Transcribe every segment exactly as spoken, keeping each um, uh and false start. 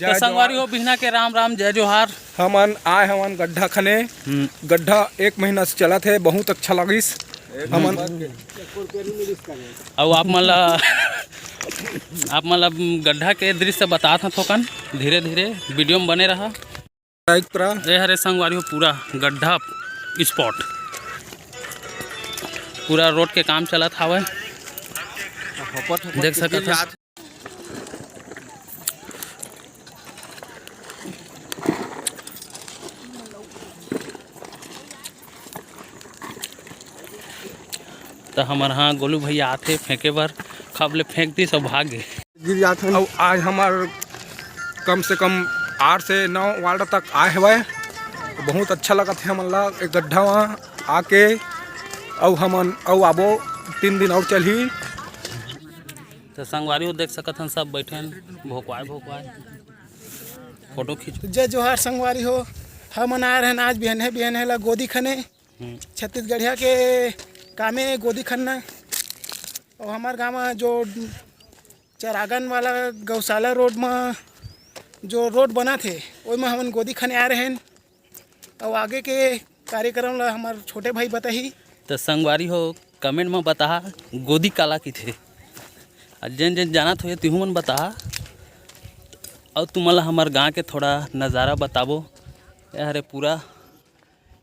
जय तो संगवारी जोहार। हो, बिहना के राम राम, जय जोहार। हमन आए हवन गड्ढा खने। हम्म। गड्ढा एक महीना से चलत हे, बहुत अच्छा लगिस। हमन अउ आप मन ला, आप मन ला गड्ढा के दृश्य बतात हन थोकन, धीरे धीरे वीडियो में बने रहा। एक तरह ये हरे संगवारी हो, पूरा गड्ढा स्पॉट, पूरा रोड के काम चलत हावय, देख सकत हन। त हमर हाँ गोलू भैया आथे फेंके बर, खब ले फेंक दिस अउ भाग गे। गिर जात हन। अउ आज हमर कम से कम आठ से नौ वार्ड तक आए हवय। बहुत अच्छा लगत हे हमन ला एक गड्ढा म आके। अउ हमन अउ आबो, तीन दिन अउ चलही। त संगवारी हो, देख सकत हन, सब बैठे हन, भोकवाए भोकवाए फोटो खींच। जय जोहार संगवारी हो, हमन आए रहन आज बिहनहे बिहनहे ला गोदी खने। हम्म। छत्तीसगढ़िया के कामे गोदी खन्ना। अउ हमर गाँव म जो चरागन वाला गौशाला रोड म जो रोड बनत हे, ओई म हमन गोदी खने आए रहेन। अउ आगे के कार्यक्रम ला हमर छोटे भाई बताही। त संगवारी हो, कमेंट म बताहा, गोदी काला किथे? अउ जेन जेन जानत होए, तिहू मन बताहा। अउ तुमन ला हमर गाँव के थोड़ा नज़ारा बताबो। ए हरे पूरा,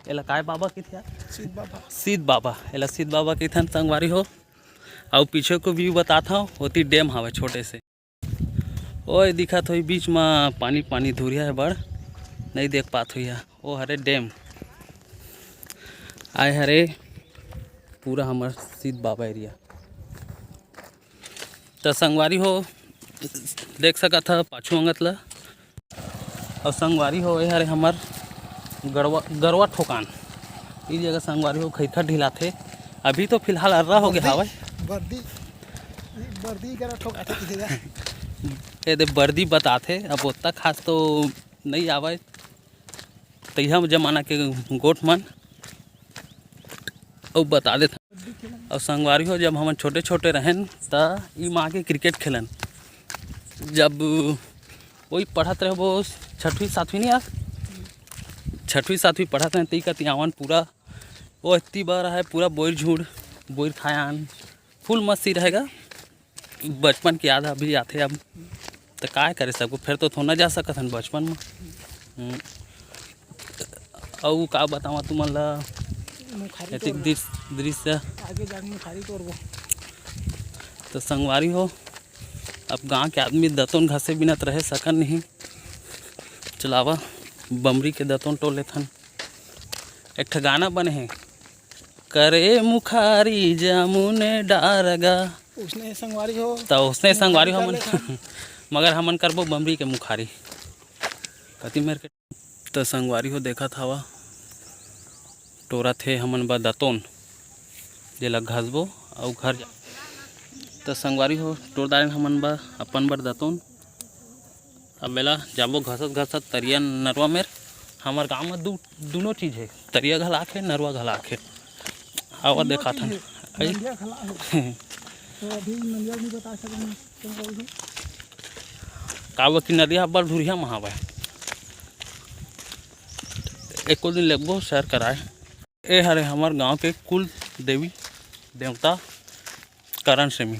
एला काय बाबा किथे यार? सिद्ध बाबा। सिद्ध बाबा, एला सिद्ध बाबा किथन संगवारी हो। अउ पीछे को व्यू बतात हव, ओती डैम हावय छोटे से। ओए दिखत होई बीच म पानी, पानी धुरिया हे बड़, नइ देख पात होई हा। ओ हरे डैम। आए हरे पूरा हमर सिद्ध बाबा एरिया। त संगवारी हो, देख सकत ह पाछू अंगत ल। अउ संगवारी हो, ए हरे हमर गड़वा, गरवा ठोकान। ई जगह संगवारी हो, खैरखर ढिलाथे। अभी तो फिलहाल अर्रा हो गे हावय। बर्दी, बर्दी गरवा ठोकाथे किथे जा। ए दे बर्दी बताथे, अब ओत्ता खास तो नइ आवय। तइहा जमाना के गोठ मन। अउ बता देथन। अउ संगवारी हो, जब हमन छोटे-छोटे रहेन, त ई माँ के क्रिकेट खेलन। जब वही पढ़त रहबो, छठवीं सातवीं नहीं यार, छठवीं सातवीं पढ़त रहेन, तई कति आवन पूरा, ओ इतनी बार आहे, पूरा बोइर झुंड, बोइर खायान, फुल मस्ती रहेगा। बचपन के याद अभी आथे अब, त काय करे, सबको फेर तो थोड़ा जा सकत हन बचपन में। हम्म। अउ का बतावा तुमन ला, मुखारी एतिक तोड़बो। दृश्य, दृश्य। आगे जाके मुखारी तोड़बो। त संगवारी हो, अब गांव के आदमी दतोन घसे बिना त रहे सकन नहीं। चलावा, बमरी के दतोन टोर लेथन। एक ठा गाना बने हे, करे मुखारी जामुन डार गा। उसने संगवारी हो। त उसने संगवारी हो कर हमन। लेथन। मगर हमन करबो बमरी के मुखारी। कति मेर के। त संगवारी हो, देखत हवा, टोरत हे हमन बर दतोन, जेला घसबो अउ घर जा। त संगवारी हो, टोर डारेन हमन बर, अपन बर दतोन। अब एला जाबो घसत घसत तरिया नरवा मेर। हमर गांव में दू, दूनों चीज हे, तरिया घला आखे, नरवा घला आखे। आवा तीनों देखाथन। चीज हे, आई? नदिया घला हे। तो अभी नदिया नहीं बता सकते हैं, तुम बोल दो। काबर कि नदिया अब्बड़ धुरिया म हावय। एको दिन लेगबो सैर कराए। ए हरे हमर गांव के कुल देवी देवता करण सेमी।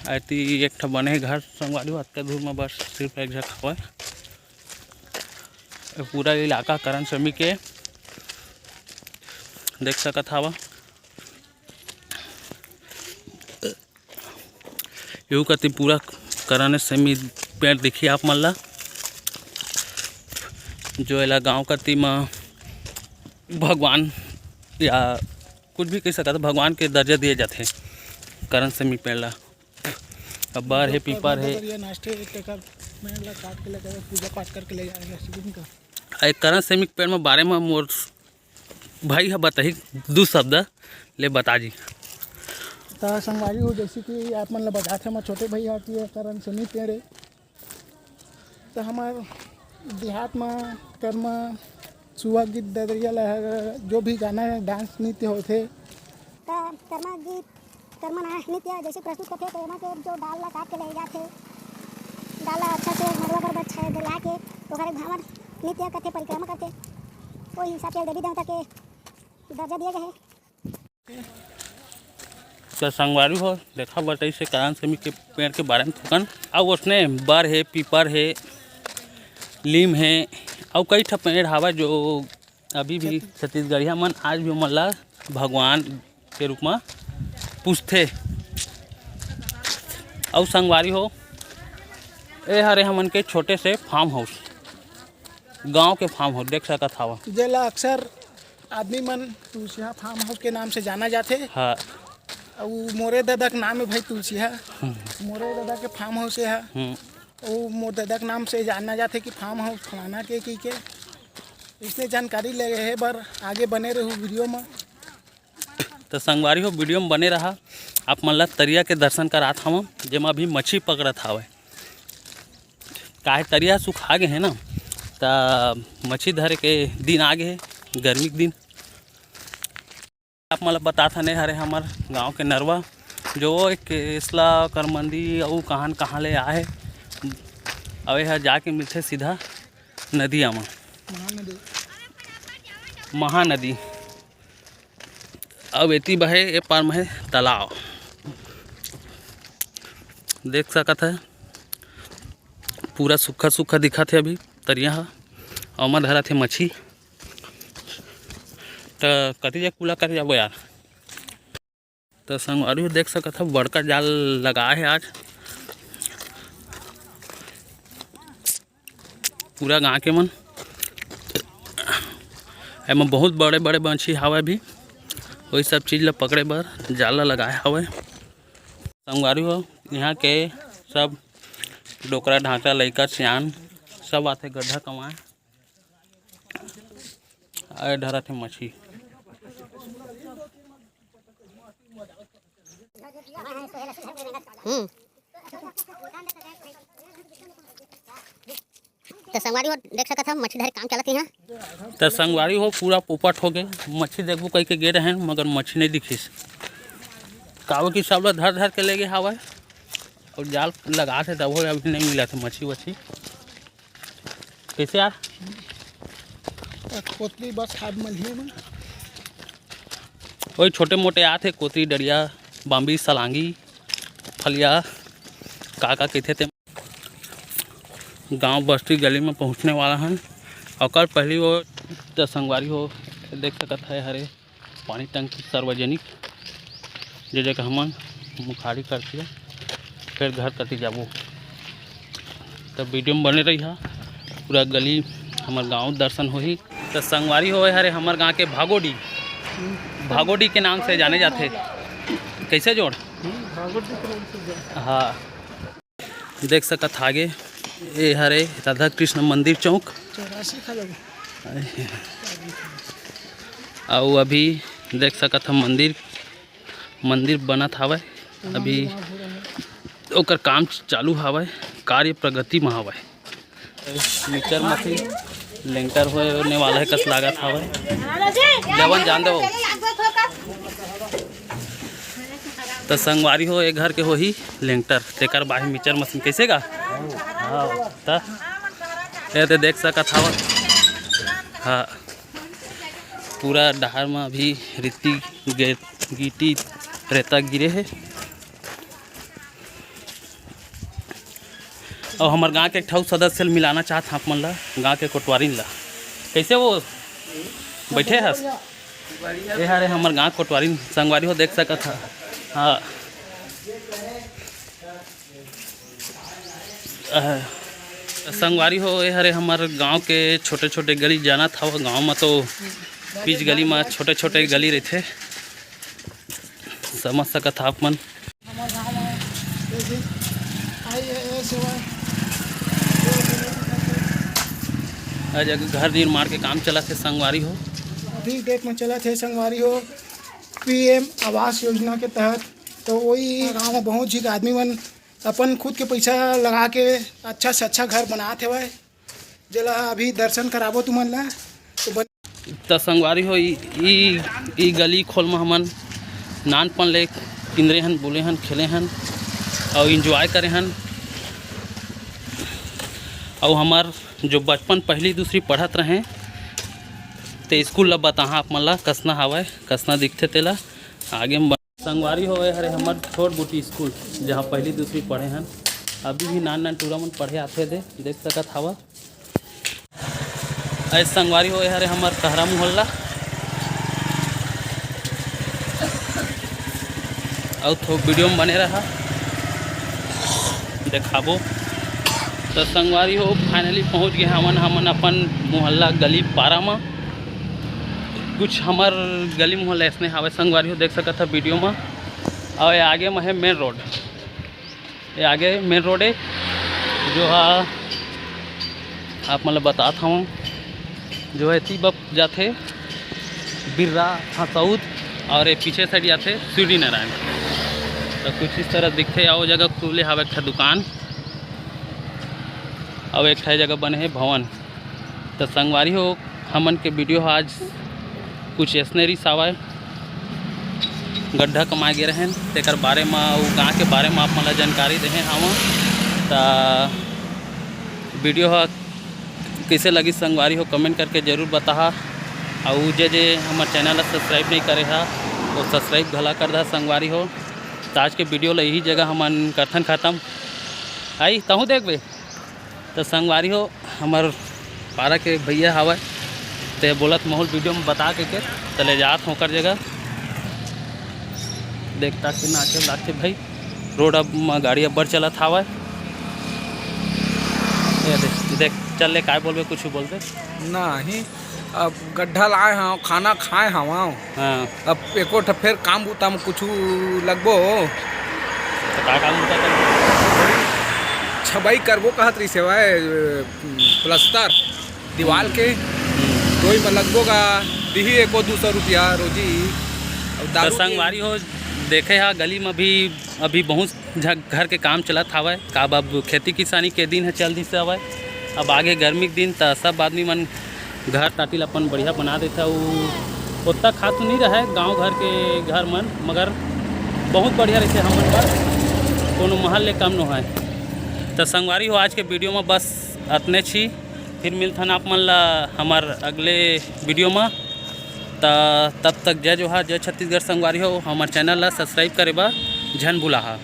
एती एक ठा बने हे घर संगवारी हो, अतका दूर म बस सिर्फ एक झन हवय। ए पूरा इलाका करण सेमी के देख सकत हवा। एहू कति पूरा करण सेमी पेड़ दिखी आप मन ला, जो एला गांव कति म भगवान या कुछ भी कह सकत, भगवान के दर्जा दिए जाथे करण सेमी पेड़ ला। अब्बर हे, पीपर हे। दरिया नाचथे, तेकर पेड़ ला काट के लेके पूजा पाठ करके ले जाएंगे शिवलिंग का। ए करण सेमी के पेड़ म बारे म मोर भाई ह बताही दू शब्द ले बता जी। त संगवारी हो, जैसे कि आप मन ल बतात हे, हमर छोटे भैया कि ये करण सेमी पेड़ हे। त हमर देहात म, कर्मा, सुआ गीत, ददरिया लहर, जो भी गाना, डांस नृत्य होथे। त कर्मा गीत, कर्मा ना नृत्य जैसे प्रस्तुत करथे, त एमा के जो डाल ला काट के ले जाथे। डाला अच्छा से मड़वा बर अच्छा है, डला के ओकरे भांवर नृत्य करथे, परिक्रमा करथे। ओही हिसाब से देवी देवता के दर्जा दिए गए हे। तो संगवारी हो, देखा बताइस हे कांद समी के पेड़ के बारे में थोकन। अउ ओसने बर हे, पीपर हे, लीम हे, अउ कई ठा पेड़ हावय जो अभी भी छत्तीसगढ़िया मन आज भी ओमन ला भगवान के रूप में पूजथे। अउ संगवारी हो, ए हरे हमन के छोटे से फार्म हाउस, गांव के फार्म हाउस देख सकत हवा। जेला अक्सर आदमी मन तुलसिहा फार्म हाउस के नाम से जाना जाथे। हाँ। अउ मोरे ददा के नाम हे भाई तुलसिहा। हम्म। मोरे ददा के फार्म हाउस हे। हम्म। अउ मोर ददा के नाम से जाना जाथे कि फार्म हाउस फलाना के, की के। इसने जानकारी ले हे बर आगे बने रहू वीडियो में। तो संगवारी हो, वीडियो में बने रहा, आप मन ला तरिया के दर्शन करात हवं, जेमा अभी मच्छी पकड़त हावय। काहे तरिया सुखा गे हे ना, त मच्छी धरे के दिन आ गे हे, गर्मी के दिन। आप मन ला बतात हन, ए हरे हमर गांव के नरवा, जो एक केसला, करमंदी अउ कहां न कहां ले आए हे। अउ ए ह जाके मिलथे सीधा नदिया म। महानदी। महानदी। अब एती बहे, ए पार म हे तालाब। देख सकत हे, पूरा सूखा सूखा दिखत हे अभी तरिया ह। अउ ओमा धरत हे मच्छी। त कति जग कुला कर जाबो यार। त संगवारी हो देख सकत हव, बड़का जाल लगा हे आज पूरा गांव के मन। एमा बहुत बड़े-बड़े मछली हावय अभी, वही सब चीज ला पकड़े बर जाल ला लगाए हावय। संगवारी हो, इहां के सब डोकरा ढांचा, लइका सियान सब आथे गड्ढा कमाए। आए धरत हे मछली। हम्म। त संगवारी हो, देख सकत हव, मछली धरे काम चलत हे इहां। त संगवारी हो, पूरा पोपट हो गे। मछली देखबो कहिके गे रहेन, मगर मछली नइ दिखिस। काबर कि सब ल धर धर के ले गे हावय अउ जाल लगात हे, तभो ले अभी नइ मिलत हे मछली वछली। कइसे यार? कोतरी बस खाद मलही में। वही छोटे मोटे आथे, कोतरी, डरिया, बांबी, सलांगी, फलिया, का का कहिथे ते। गांव बस्ती गली में पहुंचने वाला हन। ओकर पहली वो त संगवारी हो देख सकत हे हरे पानी टंकी सार्वजनिक, जे जगह हमन मुखारी करके फिर घर कति जाबो। त वीडियो में बने रहिहा, पूरा गली हमर गांव दर्शन होही। त संगवारी हो, ए हरे हमर गांव के भागोडी, भागोडी के नाम से जाने जाथे। कइसे जोड़? हम्म, भागोडी के नाम से जाने। हाँ। देख सकत आगे, ए हरे राधा कृष्ण मंदिर चौक। चौरासी खा जाबो। अउ अभी देख सकत ह मंदिर, मंदिर बनत हावय, अभी ओकर काम चालू हावय, कार्य प्रगति म हावय। मिक्सचर मशीन लेंटर होने वाला हे कस लागत हावय। जवन जान दो। त संगवारी हो, ए घर के होही लेंटर, तेकर बाही मिक्सचर मशीन कइसे गा? हाँ, त ए ते देख सकत हव। हाँ, पूरा डहार म अभी रित्ती गे-, गिट्टी रेता गिरे हे। अउ हमर गांव के एक ठा सदस्य ल मिलाना चाहत हन आप मन ला, गांव के कोटवारिन ला। कइसे वो बैठे हस? ए हरे हमर गांव कोटवारिन, संगवारी हो देख सकत ह। हाँ। अह, संगवारी हो, ए हरे हमर गांव के छोटे-छोटे गली जानत हव, गांव म तो बीच गली म छोटे-छोटे गली रहिथे, समझ सकत ह आप मन। हमर गांव म एक दिन आई ए सेवा। आज घर निर्माण के काम चलत हे संगवारी हो। अभी डेट म चलत हे संगवारी हो, पीएम आवास योजना के तहत। तो वही गांव म बहुत झिन आदमी मन अपन खुद के पैसा लगा के अच्छा से अच्छा घर बनात हेवय, जेला अभी दर्शन कराबो तुमन ला। तो बन- त संगवारी हो, ई, ई, ई गली खोल म हमन नानपन ले किंदरे हन, बुले हन, खेले हन अउ एंजॉय करे हन। अउ हमर जो बचपन पहली दूसरी पढ़त रहें, ते स्कूल ला बताहा आप मन ला, कसना हावय, कसना दिखथे तेला। आगे म संगवारी हो, ए हरे हमर छोट बूटी स्कूल, जहाँ पहली दूसरी पढ़े हन। अभी भी नान नान टूरा मन पढ़े आथे दे, देख सकत हवा। अरे संगवारी हो, ए हरे हमर कहरा मोहल्ला। अउ थो वीडियो में बने रहा, देखाबो। तो संगवारी हो, finally पहुंच गए हमन, हमन अपन मोहल्ला गली पारा में। कुछ हमर गली मोहल्ला ऐसने हावय संगवारी हो, देख सकत ह वीडियो में। अउ ये आगे में है मेन रोड, ये आगे मेन रोड है, जो हा आप मतलब बतात हूँ, जो है ती बप जाथे बिर्रा हसौद, और ये पीछे साइड जाथे शिवरी नारायण। तो कुछ इस तरह दिखथे। अउ जगह खुले हावे एक ठा दुकान, अउ एक ठा जगह बने हे भवन। तो संगवारी हो, हमन के वीडियो ह आज कुछ ऐसने रिस आवय, गड्ढा कमाए गे रहेन, तेकर बारे म, अउ गाँव के बारे म आप मन ला जानकारी देहे हावं। त वीडियो ह कइसे लगिस संगवारी हो, कमेंट करके जरूर बताहा। अउ जे जे हमर चैनल ला सब्सक्राइब नहीं करे हा, वो सब्सक्राइब घला कर दहा संगवारी हो। त आज के वीडियो ला यही जगह हमन करथन खत्म। आई तहूँ देखबे। त संगवारी हो, हमर पारा के भैया हावय, ते बोलत महूँ ल वीडियो में बता के, के त ले जात हों ओकर जगह। देख ताक के नाचे लागथे भाई, रोड अब म गाड़ी अब्बड़ चलत हावय। ये देख, देख, चल ले, काय बोलबे, कुछ बोल दे। नहीं, अब गड्ढा लाए हव, खाना खाए हवं। हाँ। अब एको ठा फेर काम बूता म कुछु लगबो। तो का काम बूता कर? छबाई करबो कहत रहिस हवय, प्लस्तर दीवाल के। हम्म। तो ओई म लगबो गा, दिही एको दू सौ रुपया रोजी। अब तो दारू के संगवारी हो, देखे हा गली म भी अभी बहुत झ-, घर के काम चलत हावय। काबर अब खेती किसानी के दिन ह चल दिस हवय, अब आगे गर्मी के दिन त सब आदमी मन घर टाटी ल अपन बढ़िया बना देथे। अउ ओतका खास तो नइ रहय गांव घर के घर मन, मगर बहुत बढ़िया रहिथे हमन बर, कोनो महल ले कम नोहय। त संगवारी हो, आज के वीडियो म बस अतनेच ही, फिर मिलथन आप मन ला हमर अगले वीडियो म। त तब तक जय जोहार, जय छत्तीसगढ़ संगवारी हो, हमर चैनल ला सब्सक्राइब करे बर झन भुलाहा।